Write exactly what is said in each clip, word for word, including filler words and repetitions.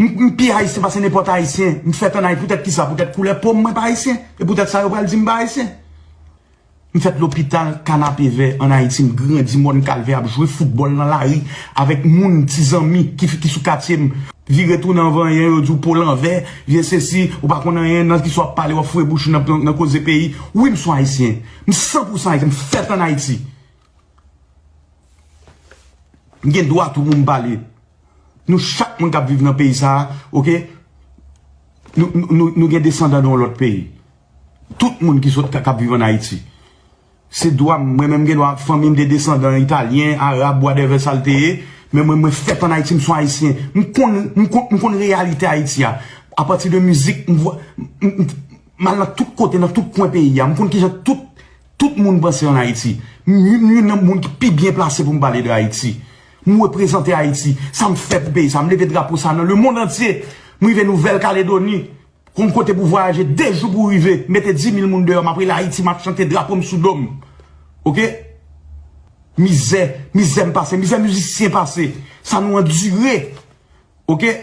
M, m pi ayisyen pase nenpòt ayisyen. M fèt ann Ayiti. Poutèt kisa? Poutèt koulè po m, mwen pa ayisyen. E poutèt sa, yo pral di m pa ayisyen. M fèt lopital Kanapevè ann Ayiti. M grandi mòn Kalvè ap jwe foutbòl nan lari avèk moun, ti zanmi ki, ki sou katye m. Vire tounen an vanyen, yo di w po lanvè, vye sesi, ou pa konn anyen, nan ki sa w ap pale, w ap foure bouch ou nan, nan, nan koze peyi. Wi, m se yon ayisyen. M san pousan ayisyen. M fèt ann Ayiti. M gen dwa tou pou m pale. Nou chak moun k ap viv nan peyi sa a, oke? Nou, nou, nou, nou gen desandan nan yon lòt peyi. Tout moun ki sot k ap viv ann Ayiti. Se dwa m, mwen menm gen dwa, fanmi m te desandan italyen, arab, whatever sa l te ye, men mwen, mwen fèt ann Ayiti, m se yon ayisyen. M konn, m konn, m konn reyalite Ayiti a. Apati de mizik, m vwa, m, m, m al nan tout kote, nan tout kwen peyi a. M konn kijan tout, tout moun panse ann Ayiti. M, m youn nan moun ki pi byen plase pou m pale de Ayiti. M reprezante Ayiti. Sa m fè pou peyi sa. M leve drapo sa nan lemonn antye. M rive Nouvèl Kaledoni. Konn kote pou vwayaje de jou pou rive. Mete dis mil moun deyò. M ap rele Ayiti, m ap chante, drapo m sou do m. Oke? Mizè, mizè m pase, mizè mizisyen pase. Sa nou andire. Oke?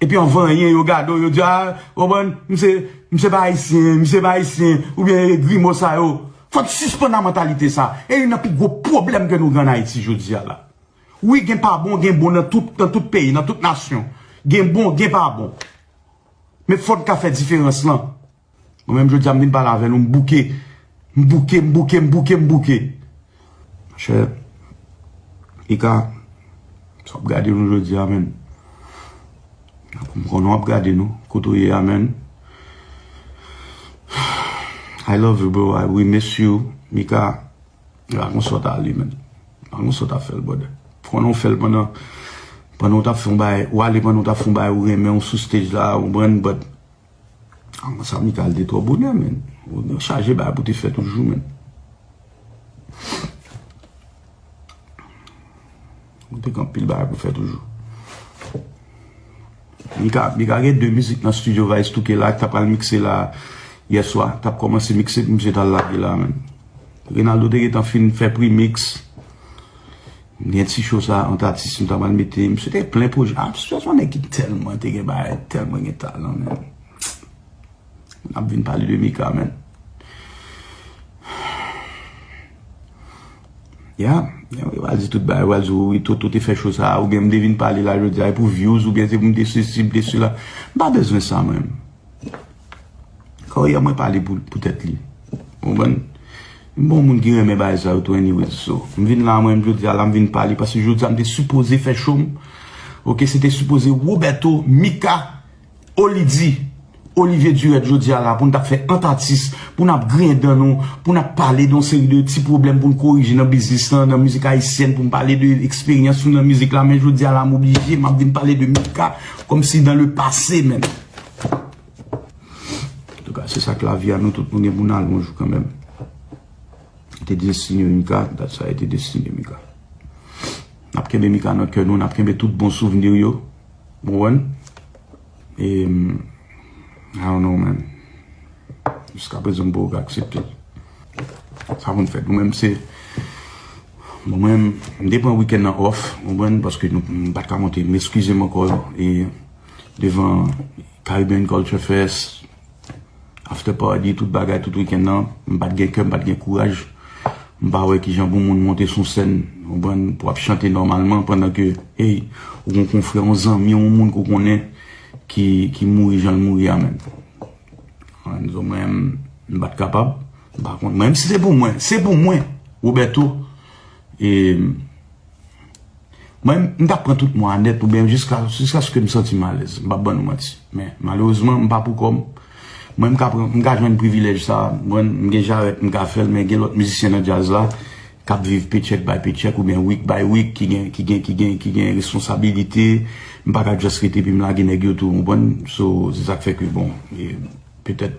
Epi an vanyen, yo gade w, yo di, a, w konprann, misye, misye pa ayisyen, misye pa ayisyen, oubyen e grimo sa yo. Fò n sispann ak mantalite sa. E youn nan pi gwo pwoblèm ke nou gen ann Ayiti jodi a la. Wi, gen pa bon, gen bon nan tout, nan tout peyi, nan tout nasyon. Gen bon, gen pa bon. Men fò n ka fè diferans lan. Mwen menm jodi a m vin pale avè nou, m bouke. M bouke, m bouke, m bouke, m bouke. Monchè, Mika, sa w ap gade nou jodi a, menn. M konnen w ap gade nou, kote w ye a, menn. I love you, bro. I, we miss you, Mika. Pa gon sa w t ale, menn. Pa gon sa w t ap fè l, brother. Konnen w fè l pandan, pandan w t ap fè yon bagay, w ale pandan w t ap fè yon bagay ou renmen, w sou stage la, ou konprann, but, ah, sa Mika al te twò bonè, menn. Ou chaje bagay pou te fè toujou, menn. Ou te gen anpil bagay pou fè toujou. Mika, Mika gen de mizik nan studio Vice Touke la, ki ta pral mikse la yè swa, t ap kòmanse mikse pou misye t al lage la, menn. Renaldo te gentan fin fè pre-mix. Gen ti show sa ant atis nou ta pral mete. Misye te plen pwojè. Ah, misye se yon nèg ki tèlman te gen bagay, tèlman gen talan, menn. N ap vin pale de Mika, menn. Ya, ya, yo pral di tout bagay, yo pral di, wi, Toto te fè show sa, oubyen m te vin pale la jodi a, e pou views, oubyen se pou m te sesi, m te sela. M pa bezwen sa, mwen. Karyè mwen pale pou, pou tèt li. Ou konprann? M bon moun ki renmen bagay sa yo tou, anyways. So, m vin la, mwen, jodi a la, m vin pale, paske jodi a, m te sipoze fè show m. Oke, se te sipoze Roberto, Mika, Oli di, Olivier Durette jodi a la, pou n t ap fè ant atis, pou n ap griyen dan nou, pou n ap pale de yon seri de ti pwoblèm pou n korije nan biznis lan, nan mizik ayisyèn, pou n pale de eksperyans nou nan mizik la, men jodi a la, m oblije, m ap vin pale de Mika, kòmsi dans le passé, menn. Antouka, se sa k lavi a, nou tout, nou gen pou n al yon jou kanmenm. Te destine Mika, dat sa te destine Mika. N ap kenbe Mika nan kè nou, n ap kenbe tout bon souvni yo. Ou konprann? E, mm, I don't know, man. Jiska prezan, m poko ka aksepte l. Sa pou n fè. Nou menm, se, bon, mwen, m te pran wikenn nan off, ou konprann, paske nou, m pa t ka monte. M eskize m ankò, e, devan Caribbean Culture Fest, after party, tout bagay, tout wikenn nan, m pa t gen kè, m pa t gen kouraj. M pa wè kijan pou moun monte sou sèn, ou konprann, pou ap chante nòmalman, pandan ke, hey, ou gon konfrè, yon zanmi, yon moun ke w konnen ki, ki mouri jan l mouri a, menn. Mwen, mwen, m pa t kapab, m pa konn. Mwen, si se pou mwen, se pou mwen, Roberto, e, Mwen, m t ap pran tout mwa a nèt oubyen jiska, jiskaske m santi m alèz. M p ap ban nou manti. Men, malerezman, m pa pou kò m. Mwen, m ka pran, m ka jwenn privilèj sa a. Mwen, m gen jarèt, m ka fè l, men gen lòt mizisyen nan djaz la k ap viv paycheck by paycheck oubyen week by week, ki gen, ki gen, ki gen, ki gen responsabilite. M pa ka just rete epi m lage nèg yo tou, w konprann? So, se sa k fè ke, bon, e, petèt,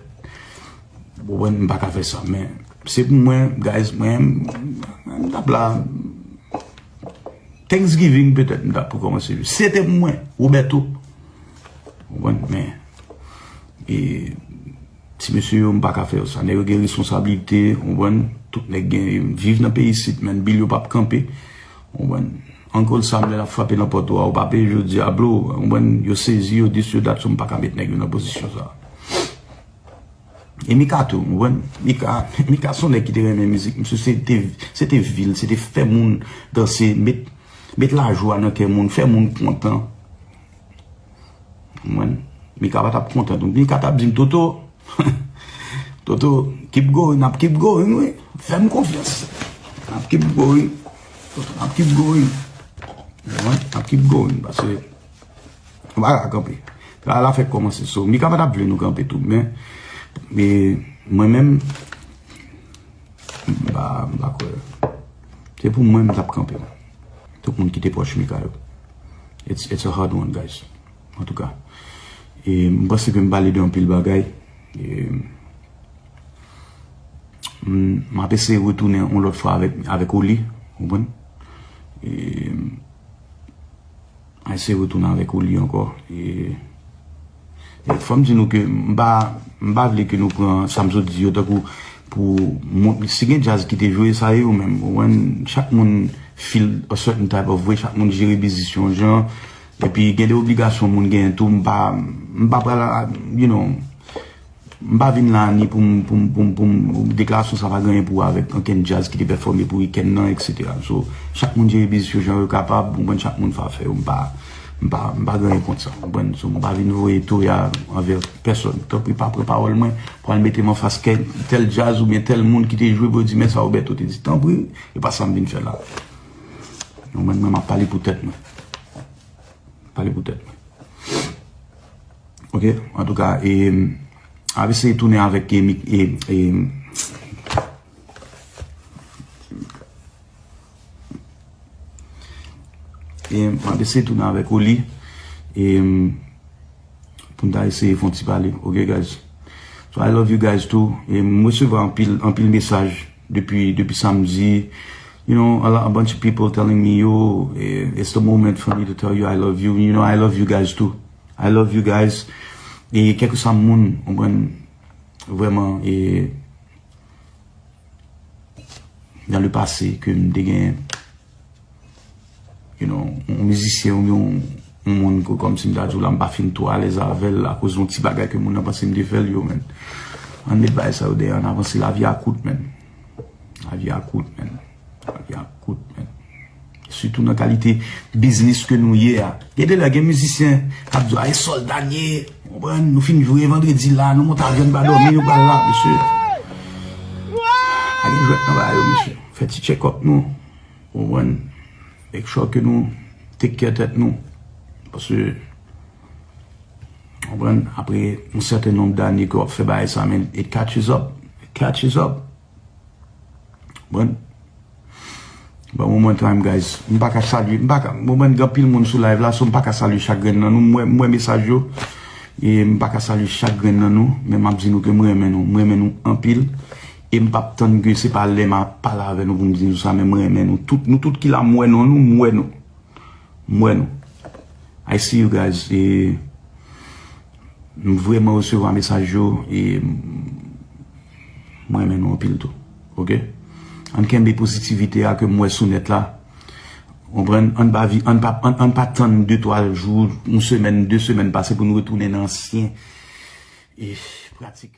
w konprann, m pa ka fè sa. Men, se pou mwen, guys, mwen, m, m t ap la. Thanksgiving, petèt, m ta pou kòmanse. Se te pou mwen, Roberto. Ou konprann? Men, e, ti mesye yo, m pa ka fè yo sa. Nèg yo gen responsablite, ou konprann? Tout nèg gen, viv nan peyi isit, men bil yo p ap kanpe. Ou konprann? Uncle Sam lè l ap frape nan pòt ou a, ou pa peye jodi a, bro, ou konprann, yo sezi, yo dis, yo dat, so m pa ka met nèg yo nan pozisyon sa. E Mika tou, ou konprann? Mika, Mika se yon nèg ki te renmen mizik. Misye se te, se te vi l, se te fè moun danse, met, met lajwa nan kè moun, fè moun kontan. Ou konprann? Mika pa t ap kontan tou. Mika t ap di m, "Toto, Toto, keep going, n ap keep going, wi. Fè m konfyans. N ap keep going. Toto, n ap keep going." Ou konprann? N ap keep going, paske nou pa ka kanpe. Travay la fèk kòmanse, so Mika pa t ap vle nou kanpe tou, men, men mwen menm, m pa, m pa kwè. Se pou mwen, m t ap kanpe. Tout moun ki te pwòch Mika yo. It's, it's a hard one, guys. Antouka. E m panse ke m pale de anpil bagay. E m, m ap eseye retounen yon lòt fwa avèk, avèk Oli, ou konprann? E m a eseye retounen avèk Oli ankò. E, e fò m di nou ke m pa, m pa vle ke nou pran sa m sot di yo tankou pou moun, si gen djaz ki te jwe, sa e yo menm. Ou konprann? Chak moun feel a certain type of way, chak moun jere biznis yon jan. Epi gen de obligasyon moun genyen tou, m pa, m pa pral, you know, m pa vin la ni pou m, pou m, pou m, pou m, deklarasyon sa pa gen anyen pou wè avèk ankenn djaz ki te pèfòme pou wikenn nan, et cetera. So, chak moun jere biznis yo jan yo kapab, ou konprann, chak moun fè afè yo, m pa, m pa, m pa gen anyen kont sa, ou konprann? So, m pa vin voye toya anvè pèsòn. Tanpri, pa pran pawòl mwen pou al mete m anfas kè tèl djaz oubyen tèl moun ki te jwe pou yo di, "Men sa Roberto te di." Tanpri, e pa sa m vin fè la. Ou konprann? Mwen, m ap pale pou tèt mwen. Pale pou tèt mwen. Ok, antouka, e, m ap eseye tounen avèk, e, mik-, e, e, e, m ap eseye tounen avèk Oli, e, m, pou n ta eseye fè yon ti pale, ok, guys? So, I love you guys too. E m resevwa anpil, anpil mesaj depi, depi samdi. You know, a, lot, a bunch of people telling me, "Yo, eh, it's the moment for me to tell you I love you." You know, I love you guys too. I love you guys. E kèlkeswa moun, ou konprann, vrèman, e, dans le passé, ke m te gen, you know, yon mizisyen oubyen yon, yon moun ke, kòmsi m ta di w la, m pa fin twò alèz avè l akoz yon ti bagay ke moun nan panse m te fè l, yo, men. Ann met bagay sa yo dèyè, ann avanse, lavi a kout, men. Lavi a kout, men. Lavi a kout, men. Sitou nan kalite biznis ke nou ye a. Gen de lè, gen mizisyen k ap di w, "A, e sòlda n ye." Ou konprann? Nou fin jwe vandredi la, nou monte avyon, n pa dòmi, nou pral la, mesye. Pa gen jwèt nan bagay yo, mesye. Fè ti check up nou. Ou konprann? Make sure ke nou take care tèt nou. Paske, ou konprann, apre yon sèten nonb dane ke w ap fè bagay sa, men, it catches up. It catches up. Bon. Bon, one more time, guys. M pa ka salye, m pa ka, bon, mwen gen anpil moun sou live la, so m pa ka salye chak grenn nan nou. M wè, m wè mesaj yo. E m pa ka salye chak grenn nan nou, men m ap di nou ke m renmen nou. M renmen nou anpil. E m p ap tann ke se pa lè m ap pale avè nou pou m di nou sa, men m renmen nou tout. Nou tout ki la, m wè non nou, m wè nou. M wè nou. I see you guys. E M vrèman resevwa mesaj yo e m renmen nou anpil tou. Ok? Ann kenbe pozitivite a ke m wè sou nèt la. Konprann? Ann pa vi-, ann pa, ann, ann pa tann de twa jou, yon semèn, de semèn pase pou nou retounen nan ansyen, e, pratik.